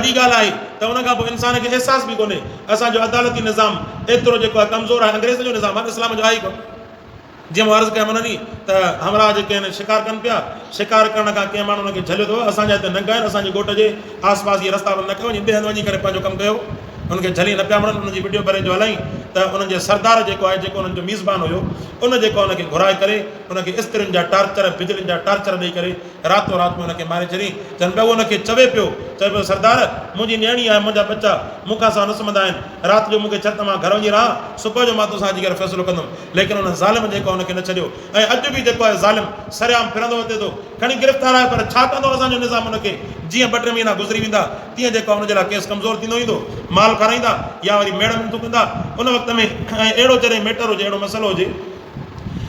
وڏي ڳالهه آهي ته ان کان پوء انسان کي احساس به ڪونهي. اسان جو عدالتي نظام ايترو جيڪو آهي ڪمزور آهي، انگريزن جو نظام آهي نه اسلام جو آهي ئي ڪونه. جيئن مون عرض ڪيم ان ڏينهن ته همراهه جيڪي آهن شڪار ڪن پيا، شڪار ڪرڻ کان ڪنهن ماڻهو ان کي جهليو ته اسان جا هتي ننگ آهن، اسان جي ڳوٺ جي آس پاس اهي رستا بند نه ڪيو، وڃي ٻئي هنڌ وڃي ڪري پنهنجو ڪم ڪيو. ان کي جهلي نه پيا مڙن، انهن جي وڊيو ڀري جو هلائين ته انهن جي سردار جيڪو آهي جيڪو انهن جو ميزبان هيو ان جيڪو ان کي گهرائي ڪري ان کي استرين جا ٽارچر بجلين جا ٽارچر ڏئي ڪري راتو رات ۾ ان کي ماري ڇڏيائين. چون پيا، هو ان کي چوي پيو، چوي پيو، سردار! منهنجي نياڻي آهي، منهنجا ٻچا مون کان سواء نه سمهندا آهن. رات جو مون کي ڇڏ ته مان گهر وڃي رهان، صبح جو مان توسان اچي ڪري فيصلو ڪندم. ليڪن ان ظالم جيڪو آهي ان کي نه ڇڏيو ۽ اڄ به جيڪو آهي ظالم سرعام ڦرندو وتي ٿو. کڻي گرفتار آهي پر ڇا ڪندو اسان جو نظام ان کي؟ جيئن ٻه ٽي مهينا گذري ويندا، تيئن جيڪو آهي ان جي لاء ڪيس ڪمزور ٿيندو ويندو. مال کارائيندا يا وري ميڙ منٿون ڪندا. ان وقت ۾ ۽ اهڙو جڏهن ميٽر هجي، اهڙو مسئلو هجي،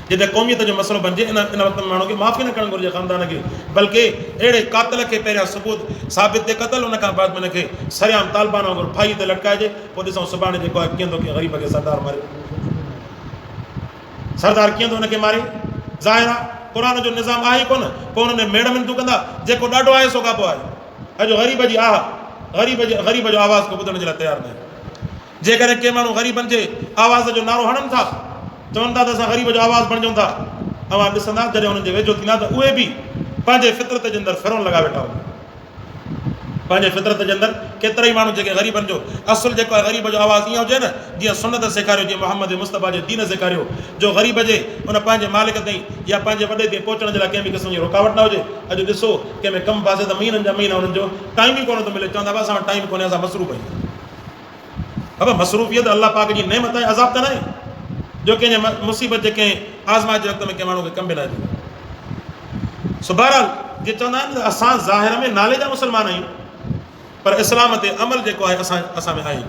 جتي قوميت جو مسئلو بنجي ان ان وقت ۾ ماڻهو کي معاف ئي نه ڪرڻ گهرجي خاندان کي بلڪه اهڙي قاتل کي پهريان ثبوت ثابت ٿئي قتل ان کان بعد ۾ ان کي سرعام طالبان وانگر ڦاهي تي لٽڪائجي پوء ڏسون سڀاڻي جيڪو آهي ڪيئن ٿو ڪنهن غريب کي سردار ماري سردار ڪيئن ٿو ان کي ماري ظاهر آهي قرآن جو نظام آهي ئي ڪونه پوء انهن ۾ ميڙ منتون ڪندا جيڪو ڏاڍو آهي سو گابو آهي اڄ غريب جي آهه غريب جي غريب جو آواز ڪو ٻڌڻ جي لاء تيار ناهي جيڪڏهن ڪي ماڻهو غريبن جي آواز جو نعرو هڻن ٿا، چون ٿا ته اسان غريب جو آواز بڻجون ٿا، اوهان ڏسندا جڏهن انهن جي ويجهو ٿيندا ته اهي به پنهنجي فطرت جي اندر فرعون لڳا ويٺا هوندا. پنهنجي فطرت جي اندر ڪيترائي ماڻهو جيڪي غريبن جو اصل جيڪو آهي غريب جو آواز ائين هجي نه جيئن سنت سيکاريو جيئن محمد مصطفيٰ جي دين سيکاريو جو غريب جي ان پنهنجي مالڪ تائين يا پنهنجي وڏي تائين پهچڻ جي لاء ڪنهن به قسم جي رڪاوٽ نه هجي. اڄ ڏسو ڪنهن ۾ ڪم ڦاسي ته مهينن جا مهينا انهن جو ٽائيم ئي ڪونه ٿو ملي چوندا بابا اسان وٽ ٽائيم ڪونهي اسان مصروف آهيون. بابا مصروفيت الله پاڪ جي نعمت آهي عذاب ته ناهي جو ڪنهن جي مصيبت جي ڪنهن آزمائش جي وقت ۾ ڪنهن ماڻهو کي ڪم به ناهي ٿيندو. سو بهرحال جي چوندا آهن ته اسان ظاهر ۾ نالي جا مسلمان آهيون پر اسلام تي عمل جيڪو آهي اسان اسان ۾ آهي.